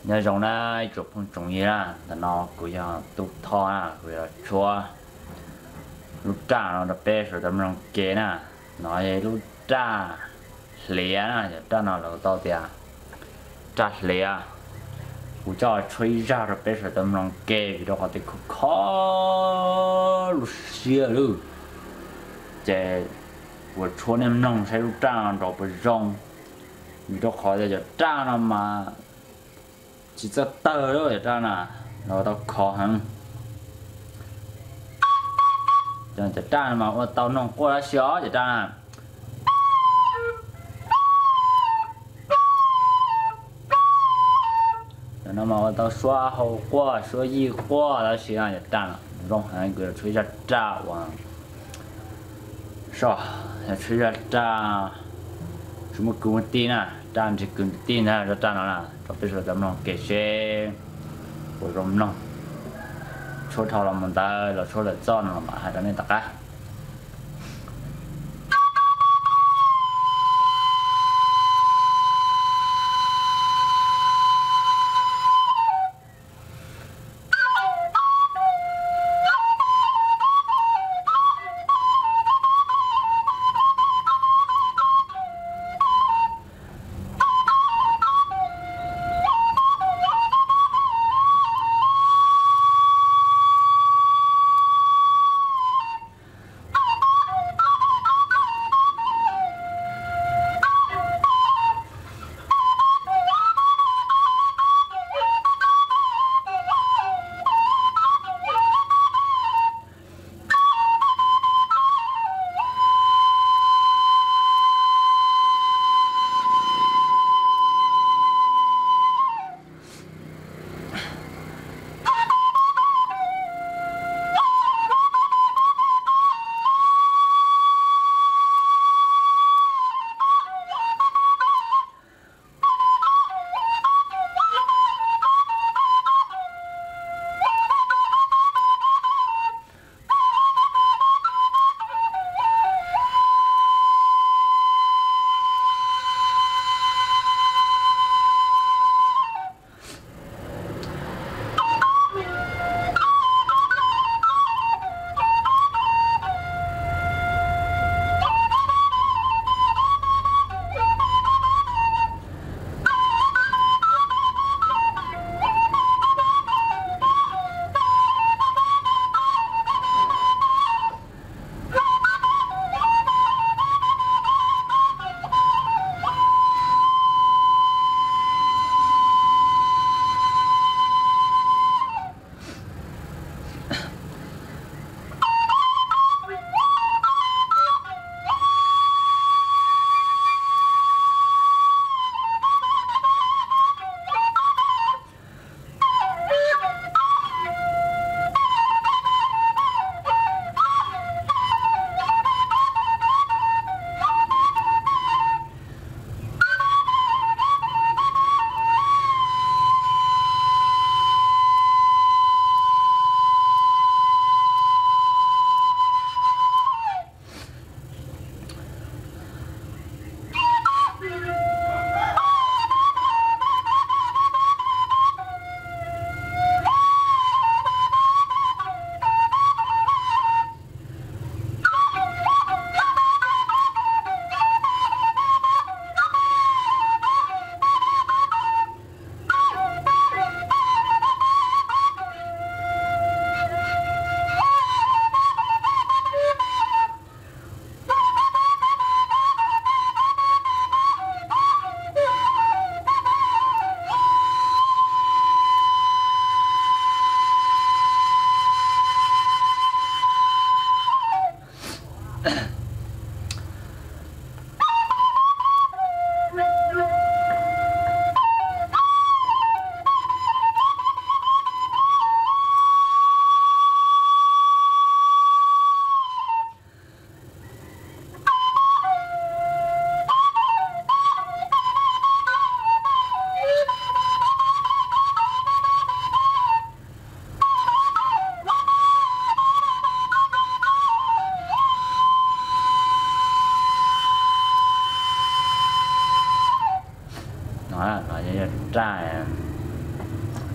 Nyob zoo na ib tsoom phooj tsoom ywg na, ntawm no kuv yog Tub Thoj na, kuv yuav tshuab lub raj no rau peb sawv daws tau mloog ke na. No yog lub raj hliav na, yog raj no lawv tau tias raj hliav. Kuv coj tshuab ib zaj rau peb sawv daws tau mloog ke vim rau qhov tias kho kho lub siab lawm. Ces kuv tshuab nej mloog saib lub raj no nrov puas zoo, vim rau qhov tias cov raj no mas tsis txawj tawg li cov raj na, los tau khov heev. Cov raj no mas ua tau noog quaj dab tsi os cov raj na. Cov no mas ua tau suab hau quaj suab yij quaj dab tsi na, cov raj no zoo heev. Kuv yuav tshuab ib zaj raj uas soj, yuav tshuab ib zaj raj tsis muaj kwv muaj tij na, raj nrhiav kwv nrhiav tij ntag zaj raj no na, rau peb sawv daws tau mloog ke seb puas zoo mloog. Tshuab dhau los mus ntawd los tshuab lawm txoj no los mam hais rau nej tom qab.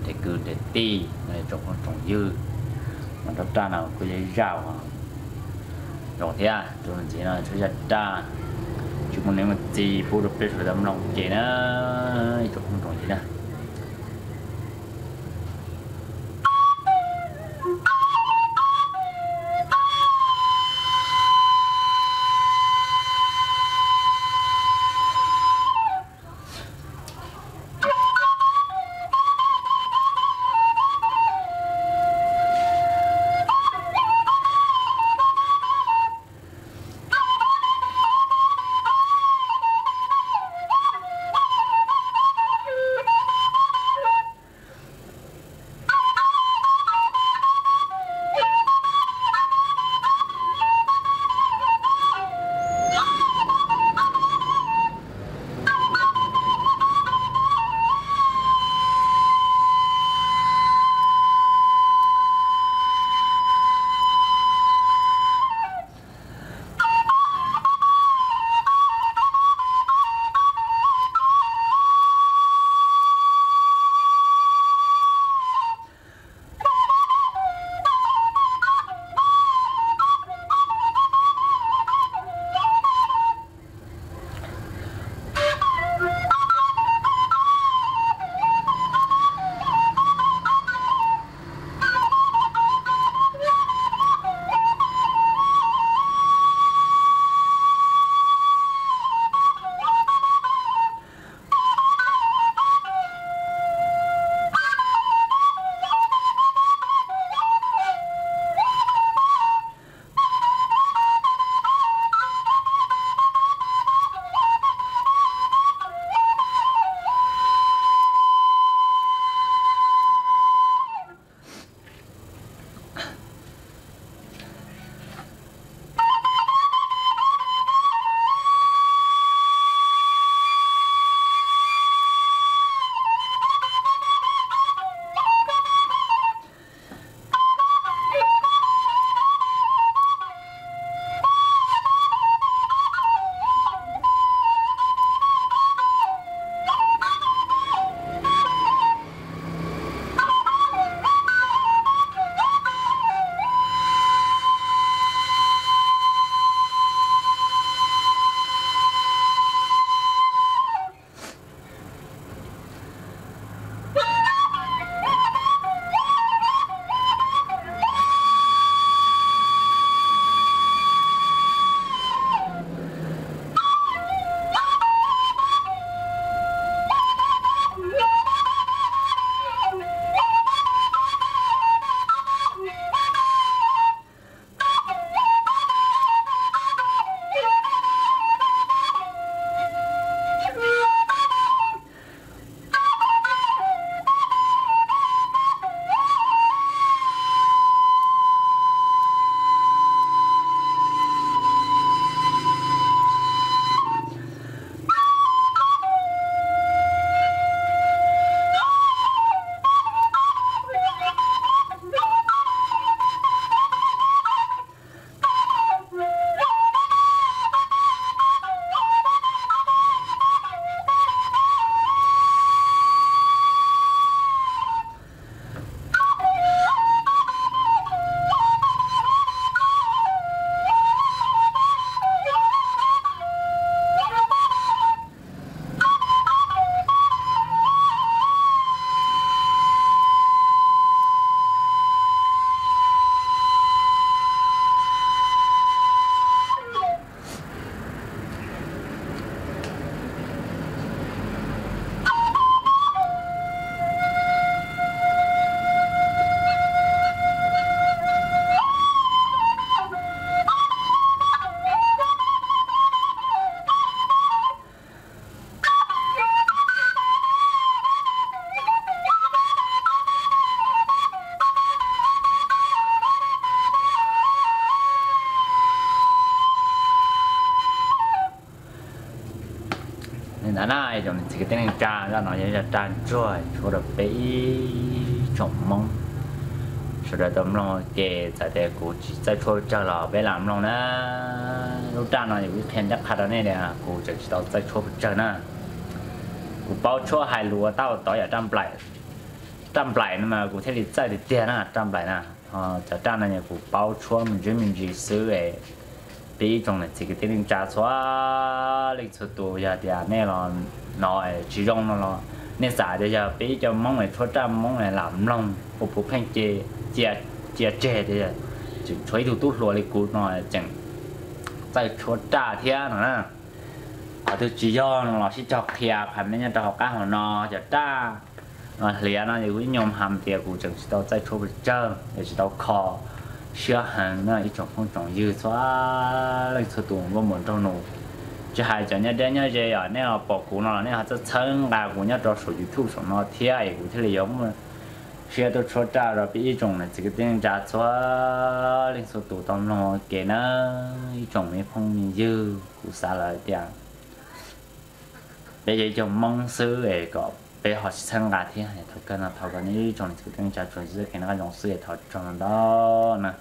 Tej kwv tej tij, tsoom phooj tsoom ywg, mas rau raj no kuj yog ib zaj zoo thiab. Tus ntxiv no tshuav zaj raj, tsis muaj niam muaj txiv pub rau peb sawv daws mloog ua ke na, ib tsoom phooj tsoom ywg na. Li ntawd na, ib tsoom niam txiv kwv tij neej tsa, zaj no yog zaj raj ntsuag tshuav rau peb ib tsoom Hmoob sawv daws tau mloog ua ke. Txawm tias kuv tsis txawj tshuab pes tsawg los peb lam mloog na. Lub raj no kuv qhia ncaj qha rau nej tias kuv tseem tsis tau txawj tshuab pes tsawg na. Kuv paub tshuab hais lus ua tab ua tod yam raj nplaim, raj nplaim no mas kuv thiaj li txawj tiag tiag na, raj nplaim na. Cov raj no yog kuv paub tshuab me ntsis me ntsis xwb es peb ib tsoom niam txiv kwv tij neej tsa txhua leej txhua tus, yog tias nej los no tsis zoo no los nej xav tias yog peb ib co Hmoob es tshuab raj Hmoob es lam mloog ua puav pheej cia tseg tias tseem tshuav ib tug tub hluas li kuv no tseem txawj tshuab raj thiab no na. Qhov twg tsis yog no los sib cog qhia, qhov me nyob rau hauv qab hauv no, cov raj hliav no es kuv ib nyuag has tias kuv tseem tsis tau txawj tshuab pes tsawg es tsis tau kho siab heev na ib tsoom phooj tsoom ywg txhua leej txhua tus nkauj muam nraug nus. Tsis hais cov nyob deb nyob ze os, nej los pom kuv no los nej ho txhawb txhawb nqa kuv nyob rau saum YouTube saum no thiab es kuv thiaj li yuav muaj siab tuaj tshuab raj rau peb ib tsoom niam txiv kwv tij neej tsa txhua leej txhua tus tau mloog ua ke na. Ib tsoom me phooj me ywg, kuv xav lawm tias peb yog ib co Hmoob xwb es kom peb ho sib txhawb nqa thiab. Thaum kawg no thov kom nej ib tsoom niam txiv kwv tij neej tsa tsuas ntsib txoj kev noj qab zoo xwb es thov txog ntawm no.